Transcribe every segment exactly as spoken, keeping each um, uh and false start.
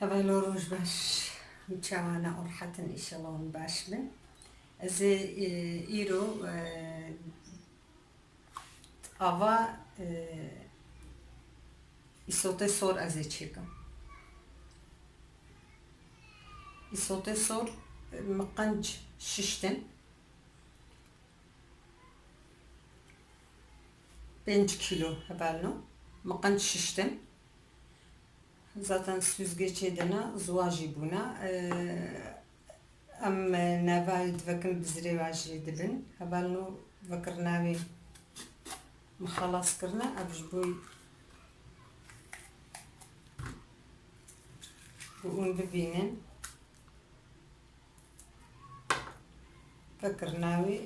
Hevalo, roj baş. Çawa ne, rehet in, înşallah hûn baş bin. Ez ê, e, îro, e, ava, e, îsotê sor ez ê çêkim. Îsotê sor, e, min qenc şiştin. Pênc kîlo hevalno. Min qenc şiştin. Zaten süzgecê de ne, ziwa jî bûne. Ee, em nava wê divekin, bizrê wa jî dibin. Hevalno vekirina wê min xelas kirine. Ev ji bo ku hûn bibînin. Vekirina wê,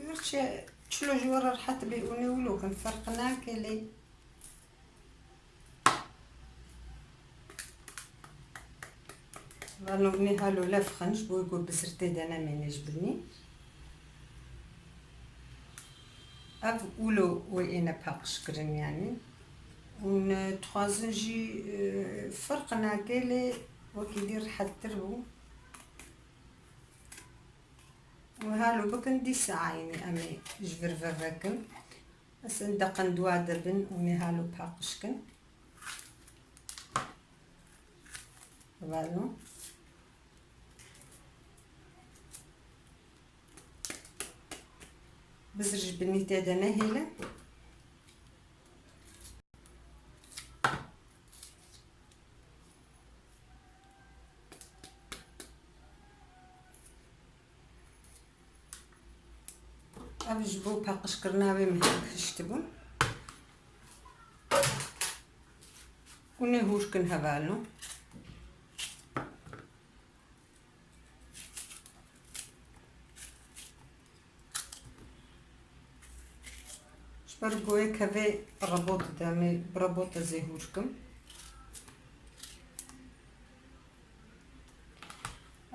hirçe çilo ji we re rehet bê, hûn ê wilo kin, ferq nake lê. Vano hûn ê halo lev xin, ji bo ku bizir tê de nemêne ji binî. Ev wilo wê êne paqij kirin, yanî. Hûn, e, dixwazin jî, e, ferq nake lê wekî dî rehettir bû. Hûn halo bikin, dîsa aynî em ê ji vir ve vekin. Ez hin deqin dua de bin, hûn ê halo paqij kin. Hevalno. Bizir ji binî tê de nehêle. Ev ji bo paqijkirina wê min hiştibû. Hûn ê hûr kin hevalno. Ji ber ku wê kevê rebot de, em ê bi rebot de zê hûr kim.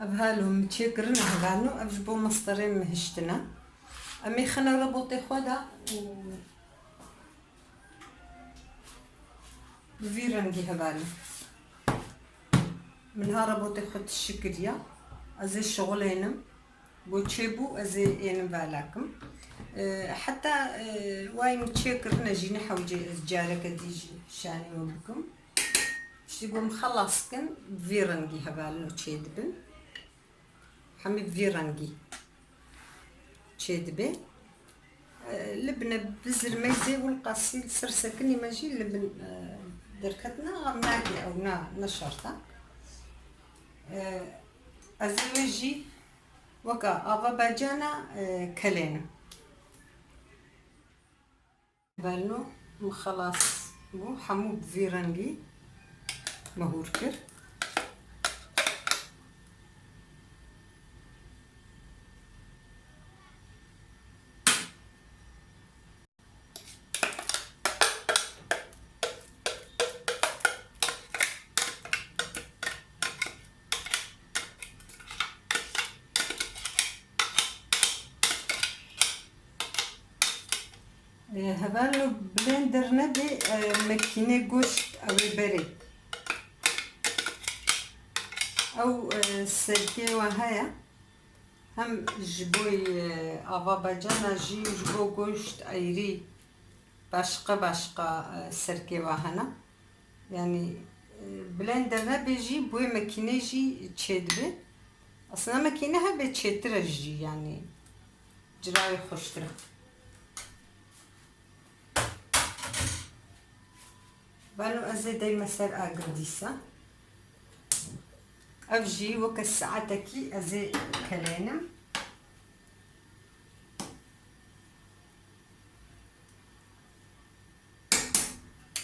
Ev halo min çêkirine hevalno, ev ji bo mestirê min hiştine. Em ê xine rebotê xwe de û Bi vî rengî hevalno. Min ha rebotê xwe tişik kiriya. Ez ê şixulênim. Bo çêbû, ez ê ênim vala kim. E, heta, e, wayî min çêkirine jî, ne hewce ez careke dî jî şanî we bikim. Piştî ku min xelas kin, bi vî rengî hevalno çêdibin. Hemî bi vî rengî çêdibe. E, li bine bizir meyzê wilqasî li ser sekinî me jî li bin, e, derketina, em nake ew na, ne şert e. E, ez ê wê jî weka ava bacana, e, kelênim. Belno, min xelas bû, hemû bi vî rengî me hûr kir. E, hevalno blender nebe, e, mekîne goşt ew ê berê. Ew, e, serkê we heye. Hem ji bo, e, ava bacana jî, ji bo goşt eyrî başqa başqa, e, serkê we hene. Yanî, e, blender nebe jî, bi wê mekînê jî çêdibe. Aslında mekîne hebe çêtir e jî, yanî cira wê xweştir e. Beno ez ê deyme ser agir dîsa. Ev jî weke saetekî ez ê kelênim.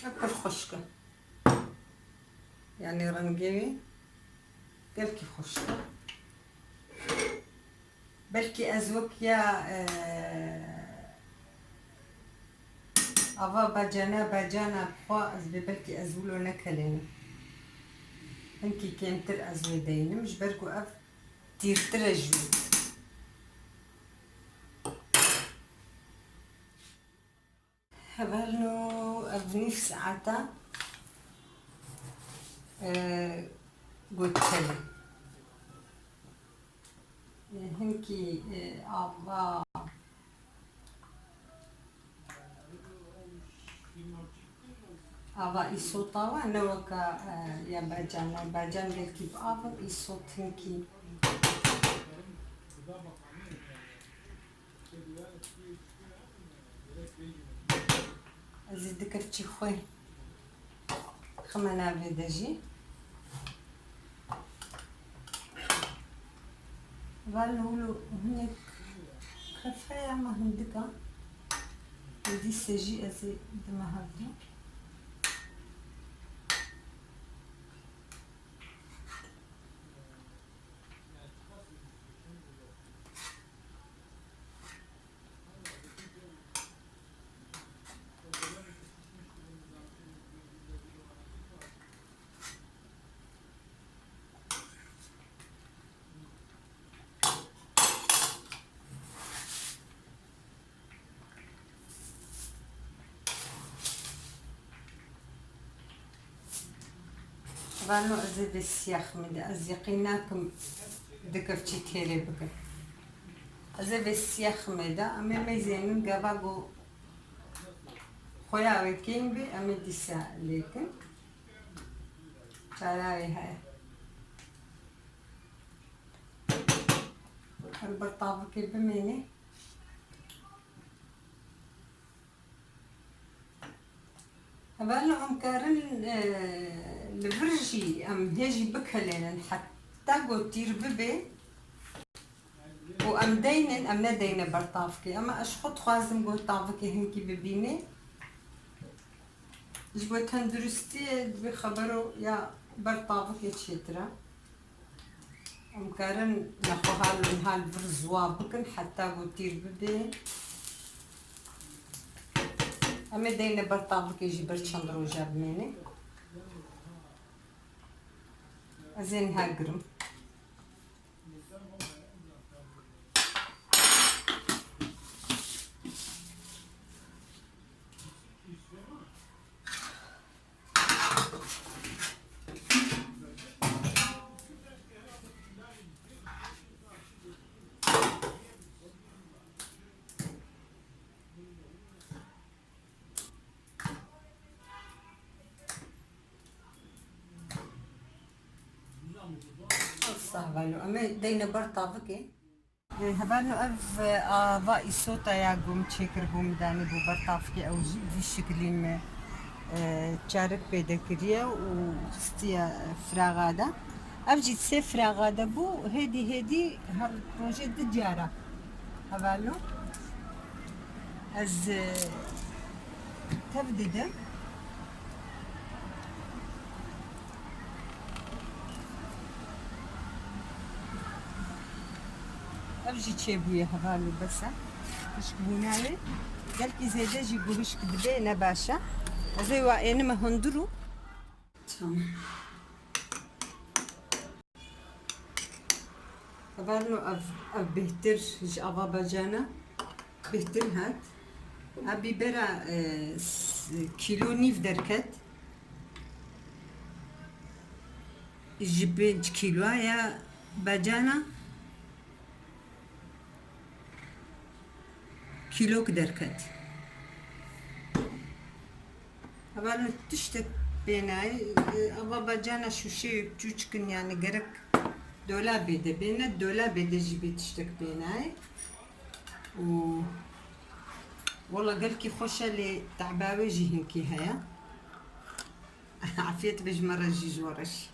Ev pir xweşik e. Yanî rengê wî gelkî xweşik e. Belkî ez wek ya, e, ava bacana, bacana xwe ez bê, belkî ez wilo nekelênim. Hinkî kêmtir ez wê deynim, ji ber ku ev tîrtir e ji wî. Hevalno ev nîv saeta, e, Gotelê. E, hinkî, e, ava, ava îsota wa ne weka, e, ya bacan. Bacan gelkî bi av in, îsot hinkî. Ez ê di kevçî xwe xime navê de jî. Val wilo hinek kef heye ama hindik a. Êdî sejî ez ê dime hev de. Vano ez ê vê siyah me de, ez yeqîn nakim di kevçî têrê bikim. Ez ê vê siyah me de, em ê meyzê min gava ku xoya wê kêm bê, em ê dîsa lêkin. Çara wê heye. Em bir tavikê bimêne. Hevalno em karin, e, li vir jî em hê jî bikelênin heta ku tîr bibe û em deynin, em nedeyne ber tavikê. Ama ez ji xwe dixwazim ku tavikê hinkî bibîne. Ji bo tenduristiyê divê xebero ya ber tavikê çêtir e. Em karin nexwe hal li hal vir ziwa bikin heta ku tîr bibe. Em ê deyne ber tavikê jî ber çend roja bimêne. Ez ê niha girim. Sahvalo, em ê deyne ber tavikê. Hevalno ev, e, ava îsota ya ku min çêkir bû min danî bû ber tafikê ew jî vî şiklî min, e, çarik pê de kiriye û xistiye firaxa de. Ev jî sê firaxa de bû, hêdî hêdî her rojê du cara. Hevalno ez, e, tev didim. Ev jî çêbûye hevalno bes e. Hişkbûna wê. Gelkî zêde jî ku hişk dibe ne baş e. Ez ê wa ênime hundir û. Tamam. Hevalno ev, ev bêhtir ji ava bacana bêhtir hat. Ev bîbera, e, s-, kîlo nîv derket. Ji pênc kîloya bacana kîlok derket. Hevalno tiştek pê nayê, ava bacana şûşeyê çûçik in, yani gerek dolabê de bêne, dolabê de jî bê tiştek pê nayê. Û wela gelkî xweş e, lê tehba wê jî hinkî heye. Afiyet be ji me re jî, ji we re jî.